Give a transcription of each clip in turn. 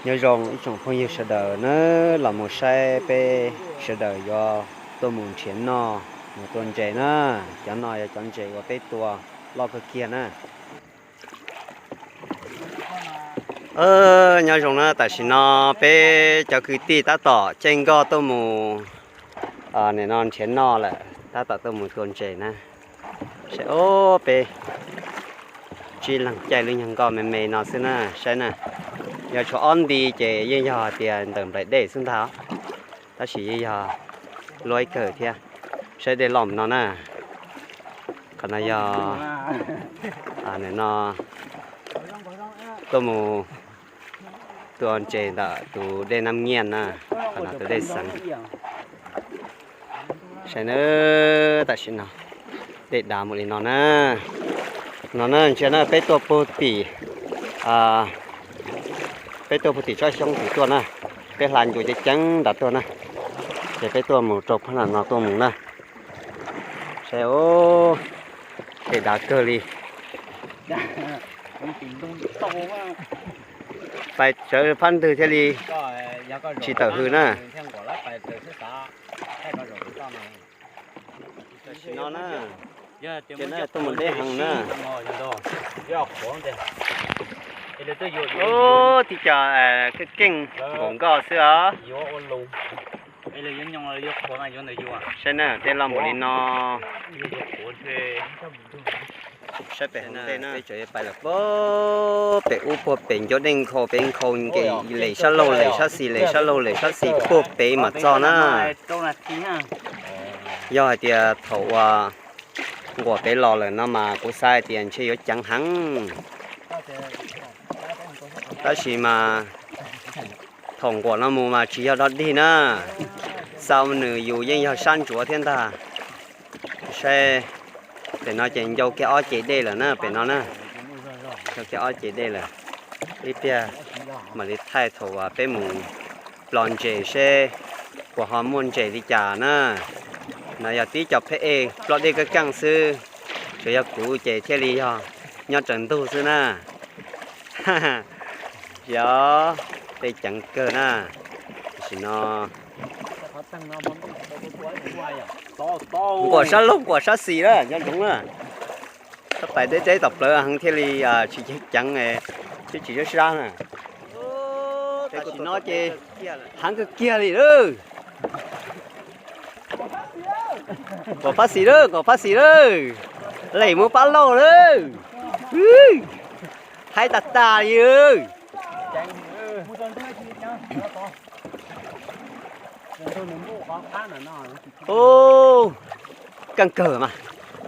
Nyob zoo ib tsoom phooj ywg sawv daws na, los mus saib peb sawv daws yuav tuaj mus nrhiav noj mus tua ntses na. Cov no yog cov ntses uas peb tua loj kawg kiag na. Nyob zoo na, tam sim no peb cov kwv tij tab tom caij nkoj tuaj mus nim no nrhiav noj lawm, tab tom tuaj mus tua ntses na. Saib ob peb tsib leeg caij lub nyuag nkoj me me no xwb na, saib na. Yog tshuav ob nti ces yeej yog hais tias ntawm nplaim dej xwb ntag, tab sis yeej yog luaj ib kawm thiab. Saib dej loj mus no na. Qhov no yog nim no tuaj mus tua ntses ntawm tus dej Nab Nyiaj na, qhov no tus dej xeev. Saib na, tam sim no dej dav mus li no na. No na, ntsia na, peb tuaj puag tim, peb tuaj puag tim tsob xyoob tim tuaj na, peb hla ncua ceev ceev nrad tuaj na, ces peb tuaj mus rau phab no tuaj mus na. Saib, dej dav kawg li. Pais tsawv phab ntwg thiaj li tsis tawm hws na. Tam sim no na, ces na tuaj mus deb heev na. Ub, tib co keej keej nkaum nkoj xwb os. Saib na, dej loj npaum li no. Saib pem hauv ntej na, peb tseem yuav pais lawm puag pem ub, puag pem ncauj dej nkhaus, peb nkhaus nkem lem sab laug lem sab xis, lem sab laug lem sab xis puag pem mam txog na. Yog hais tias thaum uas nquam pem los lawm no mas kuv xav hais tias ntshe yuav ceev heev, tab sis mas thaum nquam no mus mas tsis yog dog dig na, xa nws yus yeej yog sab ntsuav thiab ntag. Saib, pem no ces ncau kiag ob cev dej lawm na, pem no na, ncau kiag ob cev dej lawm. Ib pliag mam li thaij thaum uas peb mus plos ntses seb puas ho muaj ntses li cas na. No yog tib co pheb ej ploj dej kaj keej xwb, tsuas yog kuv ces thiaj li yog nyob raws ntug xwb na. Yog dej ceev kawg na. Tam sim no nquam sab laug nquam sab xis na, nco ntsoov na. Tab pais deb deb tom plawv heev thiaj li tsis ceev ceev, twb tsis sab sab na. Tam sim no ces heev kawg kiag li lawm. Nkaum phab xis lawm, nkaum phab xis lawm. Lem mus pab lauj lawm. Haib tas tas li. Ub, keej kawg mas.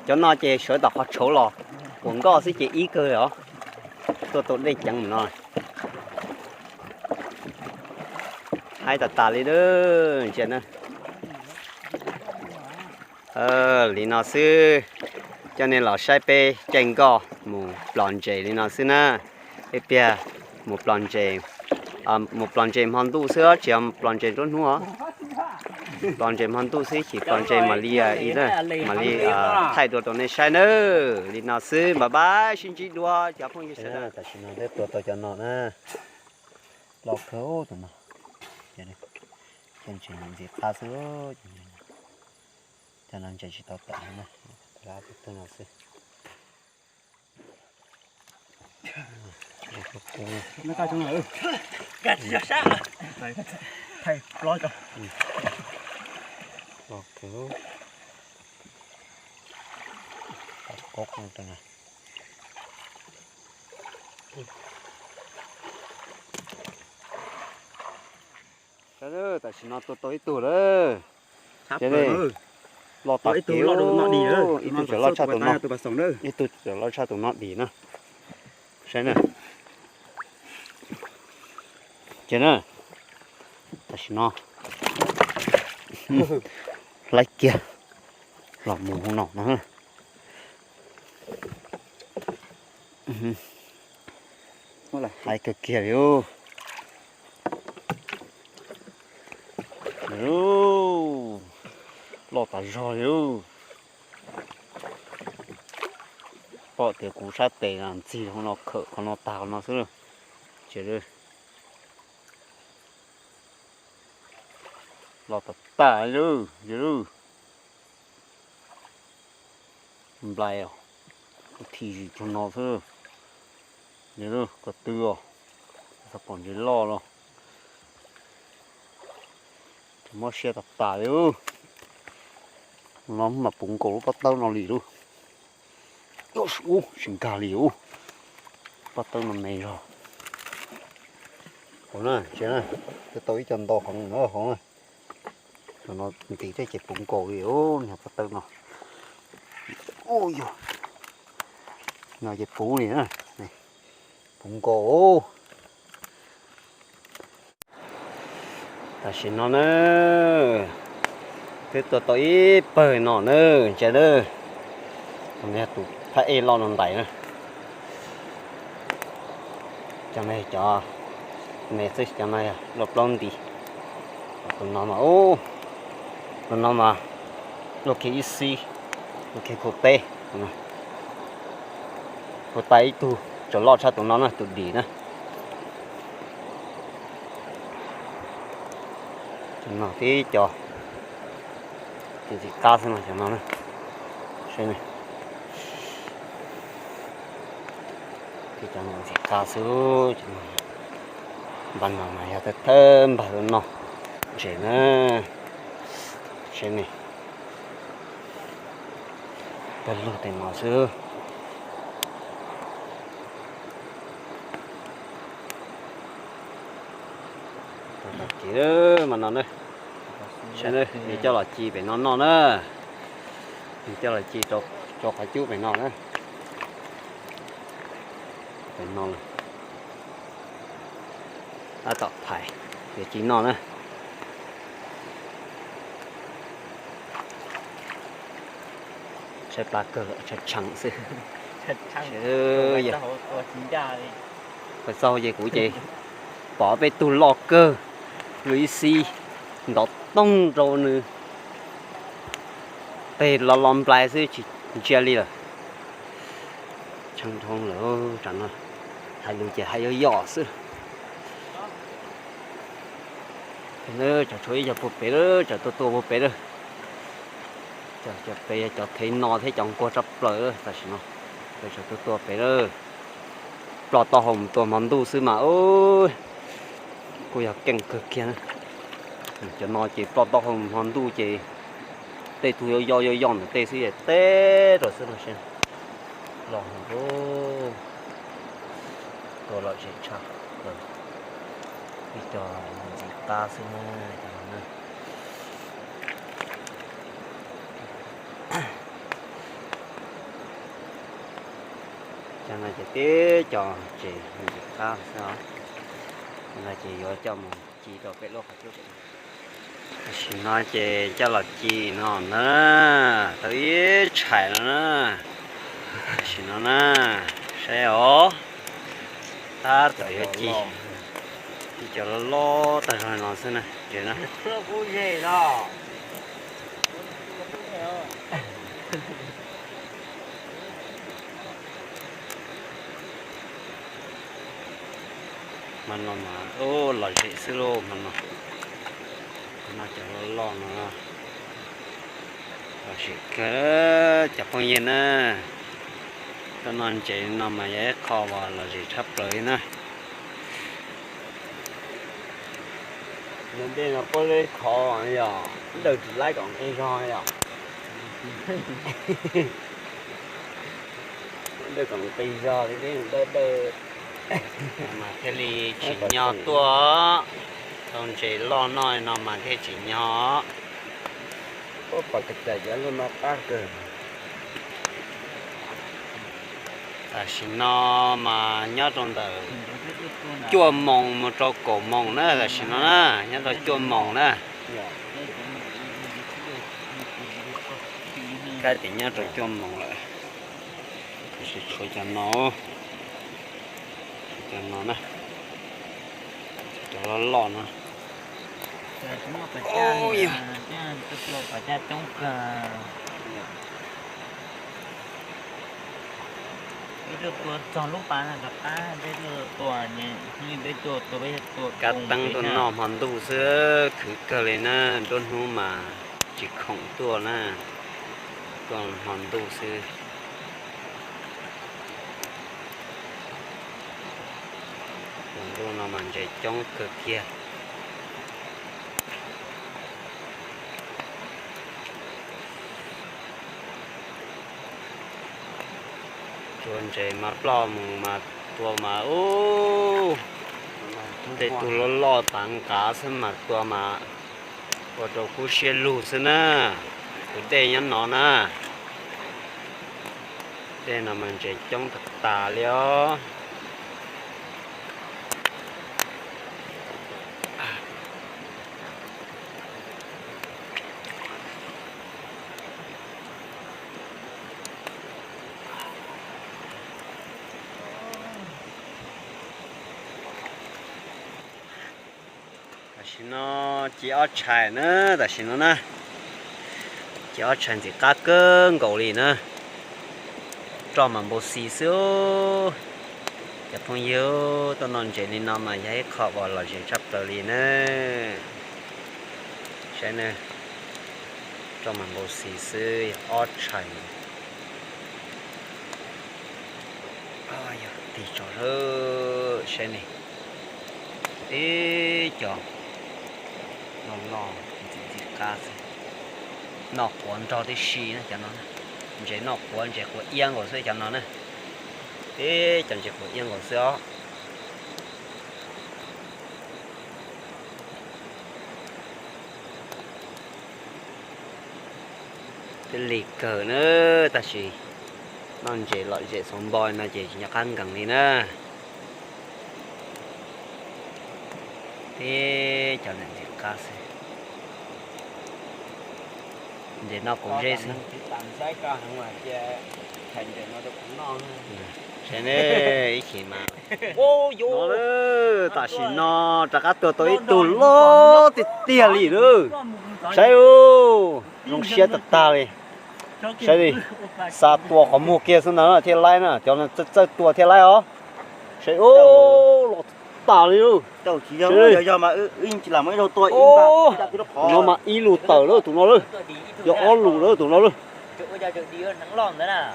Cov no ces sawv tom qhov tshauv los, uas nkoj xwb ces ib kawg os. Tuaj tau dej ceev mus no. Haib tas tas li lawm, ntsia na. Li no xwb, coj nej los saib peb caij nkoj mus plos ntses li no xwb na. Ib pliag mus plos ntses, mus plos ntses hmo ntuj xwb, tsis yog plos ntses nruab hnub os. Plos ntses hmo ntuj xwb, chim plos ntses mam li, mam li thaij dua rau nej saib nawb. Li no xwb, bye bye, sib ntsib dua cov phooj ywg sawv daws. Tam sim no peb tua tau cov no na. Loj kawg tus no. Cov ntses ntxim qab xwb. Cov no ntses tsis tau tawm na. Tus no xwb. Tam sim no tua tau ib tug lawm. Loj tas kev, ib tug tseem loj tshaj tus no, ib tug tseem loj tshaj tus no dim na. Saib na. Ces na, tam sim no hlais kiag los mus hauv no na. Hlais kawg kiag li. Loj tas zog li. Pom tias kuv sab tes ntxig hauv no khawm qhov no tag qhov no xwb. Ces Los tas tas li, yog lub nplai os, kuv thim zim cuag no xwb. Yog lub ko tw os, xav pom ntses loj los. Ces mob siab tas tas li. No mas puv nkaus lub pob tawb no li lub. Ub, tsis nkag li ub. Pob tawb no me zog. Hauv na, tsis na, twb tau ib co ntau heev na hauv na. Cov no ntiv thiab ces puv nkaus li ub, niag pob tawb no. Ub yog, no ces puv li na, puv nkaus. Tam sim no na, twb tua tau ib pawg no na, ntsia na. Tus no yog tus phab ej loj no ntais na. Cov no cov me xwb, cov no yog luaj plaub nti. Tus no mas, tus no mas luaj kiag ib xib, luaj kiag kaum teb. Kuv tais ib tug tseem loj tshaj tus no na, tus dim na. Cov no tib co ntxim qab xwb no, cov no na. Saib ne, tib co no ntxim qab xwb. Npaj no mas yog thawj thawj npaj no ntses na. Saib ne, pawg lug tej no xwb. Los ci mas no na, saib na, nws coj los ci pem no noj na. Nws coj los ci rau qhov cub pem no na. Pem no, tab tom phais, yuav ci noj na. Saib plab kawg, tshav tsheev xwb. Pais txog ces kuv ces pom peb tug loj kawg, lub ib xib ntov toog rau nws, pes los los nplai xwb tsis ntsia li lawm. Tsheej dhau lawm, tsam no hais lus ces hais yog yoj xwb. Cov tshuav ib co puag pem lawm, cov tuaj tuaj puag pem lawm. Cov pem yog cov thev no thiab cov nquag tshaj plaws tam sim no. Cov tuaj tuaj pem lawm, ploj taub hau mus tua hmo ntuj xwb mas kuj yog keej kawg kiag na. Cov no ces ploj taub hau mus hmo ntuj ces tej tug yoj yoj yoj ntawm tej xwb es teb rau xwb no. Los tua lom zem tshaj plaws, ib co ntxim qab xwb na, cov no na. Cov no ces tib co ntses ntxim qab xwb os. Cov no ces yuav coj mus ci rau peb lub qhov cub. Tam sim no ces coj los ci no na, tau ib tshais no na. Tam sim no na, saib os, tab tom yuav ci, ci cov loj loj tag zog no xwb na, ces na. Hmo no mas lom zem xwb lauj, hmo no. Hmo no cov loj loj no lom zem kawg cov phooj ywg na. Tuaj noj ntses no mas yog ib qho uas lom zem tshaj plaws li na. Ntawm ntej no puab lub qhov yog dawj tsis laib kom nqi zog yom. Dawj kom nqi zog li peb dawj dawj mas thiaj li tsim nyog tuaj. Tau ntses loj noj no mas thiaj tsim nyog. Pom kev cai cov loj no qab kawg. Tam sim no mas nyob rau ntawm cuaj moos mus rau kaum moos na, tam sim no na nyob rau cuaj moos na. Kab tim nyob rau cuaj moos lawm. Tab sis tshuav cov no, tshuav cov no na, cov loj loj no. Kab teeb tuaj noj hmo ntuj xwb, khwv kawg li na, nruab hnub mas tsis khoom tuaj na, tuaj hmo ntuj xwb. Hmo ntuj no mas ntses coob kawg kiag. Tua ntses mas ploj mus mas tua mas ub, tej tug loj loj tav nqav xwb mas tua mas ua rau kub siab lug xwb na. Tus dej nyob no na, dej no mas ntses coob tag tas li os. Tam sim no ci ob tshais na, tam sim no na, ci ob tshais ntxim qab kawg nkaus li na. Roj mas npau xis xwb. Cov phooj ywg, tuaj noj ntses li no mas yog ib qho uas lom zem tshaj plaws li na. Saib na, roj mas npau xis xwb, ob tshais. Yog tig tso lawm, saib ne, tib co no noj ntxim ntxim qab xwb. Noj quav nrog tib si na cov no, ntses noj quav, ntses quav iab nkaus xwb cov no na. Tib co ntses quav iab nkaus xwb os. Tib li kawg na, tab sis noj ntses lom zem xaus npo no ces tsis nco qab nkees li na. Tib co ntxim qab xwb. Ntses noj quav zeb xwb. Saib ne, ib chim mas, tam sim no rov qab tua tau ib tug loj tiag tiag li lawm. Saib, zoo siab tag tag li. Saib li, xa tua qhov muag kiag xwb ntag thiaj laib na, cov txawj txawj tua thiaj laib os. Saib, loj tas li lawm. Tus no mas ib lus tawm lawm tus no lawm. Yog ob lus lawm tus no lawm. Loj tiag tiag.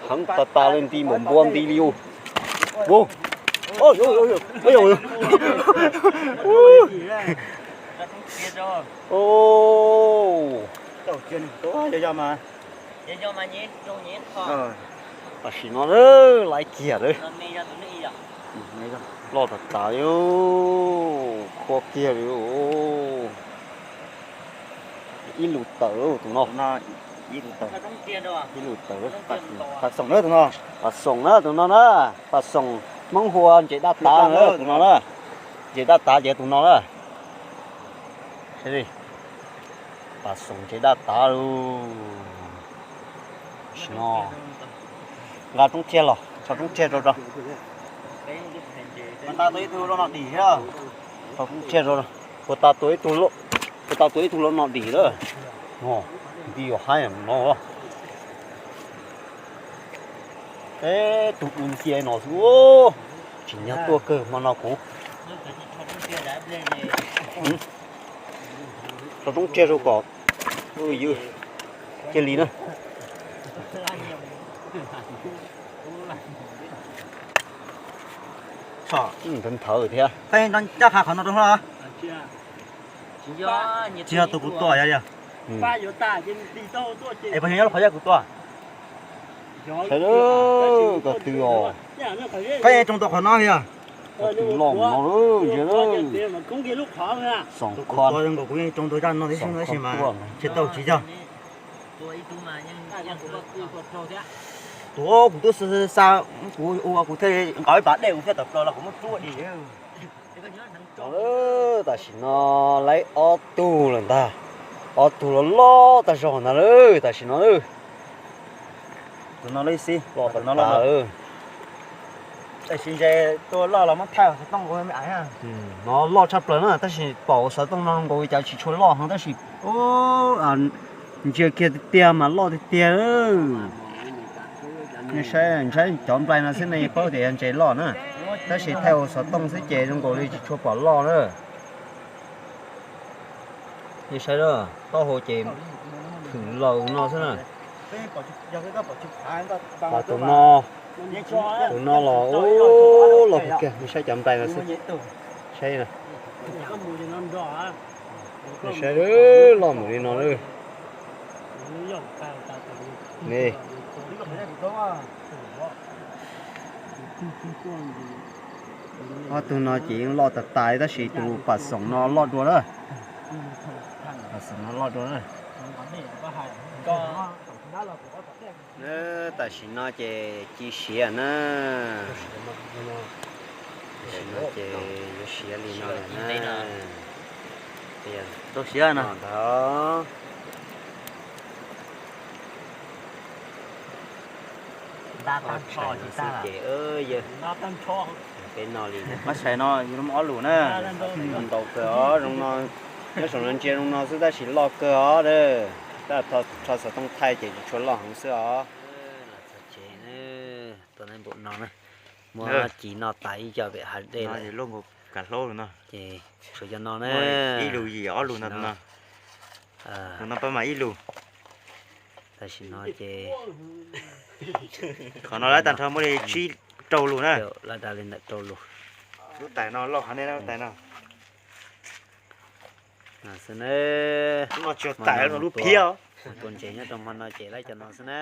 Heev tas tas li nti npaum npua nti li us. Tam sim no lawm, laib kiag lawm. Loj tas tas li, qhuav kiag li. Ib lus tawm tus no. Ib lus tawm, pas xoom na tus no. Pas xoom na tus no na. Pas xoom Hmoob hu ua ntses daj tav na tus no na. Ntses daj tav ces tus no na. Pas xoom ntses daj tav lawm. Nqa roob tshiab los, tso roob tshiab rau rau. Tso roob tshiab rau, puas tas tua ib tug, puas tas tua ib tug loj no dim lawm. Nti yuav haib no. Peb tug du ncia no xwb, tsim nyog tuaj kawg hmo no kuv. Tso roob tshiab rau kom ywg cia li na. Nthawv thiab. Tsis yog tus kuv tua yog li. Es puas yog nyob qhov yog kuv tua? Sawv daws, ko tw os. Koj yeej tsoo tau qhov no yog? Ko tw loj no lawm, ntsia lawm. Xoom kho, kuv yeej tsoo tau zaj no tib si no tab sis mas tsis tau tsis yog. Tus kuv twb xa, kuv ua kuv thiaj nqaus ib pas dej kuv thiaj tawm plaws los kuv muab rub dim. Tam sim no laib ob tug lawm ntag, ob tug loj loj tag zog ntag lawm tam sim no. Tus no loj tas tas. Tam sim ntses tua loj los muab thaij xov tooj nkaus me ais. No loj tshaj plaws na, tab sis pom xov tooj no nkaus cas tsis tshua loj heev tab sis Ntsia kiag tiag tiag mas loj tiag tiag. Nej saib, ntshai cov nplai no xwb nej yeej paub tias yog ntses loj na, tab sis thaij ua xov tooj xwb ces zoo nkaus li tsis tshua pom loj na. Nej saib, taub hau ces phwm laws no xwb na. Ho tus no, tus no los ub, loj kawg kiag, nej saib cov nplai no xwb. Saib na, nej saib, loj mus li no lawm. Ob tug no ces yeej loj tas tas tab sis tus pam xoom no loj dua na. Pam xoom no loj dua na. Tam sim no ces ci siav na. Tam sim no ces yuav siav li no lawm na. Tau siav na. Ntag. Ob tshais no xwb ces yawg, peb noj li na. Ob tshais no yus ob lus na. Ntau kawg os, zoo no, nyob saum no ntsia zoo no xwb tab sis loj kawg os. Tab rho xov tooj thaij ces tsis tshua loj heev xwb os. Los txog tsev, tuaj npum no na, muab ci noj tas ib co pem hav dej lawm. Ces tshuav cov no na. Ib lus yim ob lus no. Tus no pab mam ib lus. Tam sim no ces qhov no lawv tag nrho muaj li tsib rau lus na. Lawv dag li ntawm rau lus. Lub tais no loj qhov nej lub tais no. Xwb na. Lub no tsis yog tais, lub phiab. Tua ntses nyob rau hmo no ces lawv cov no xwb na.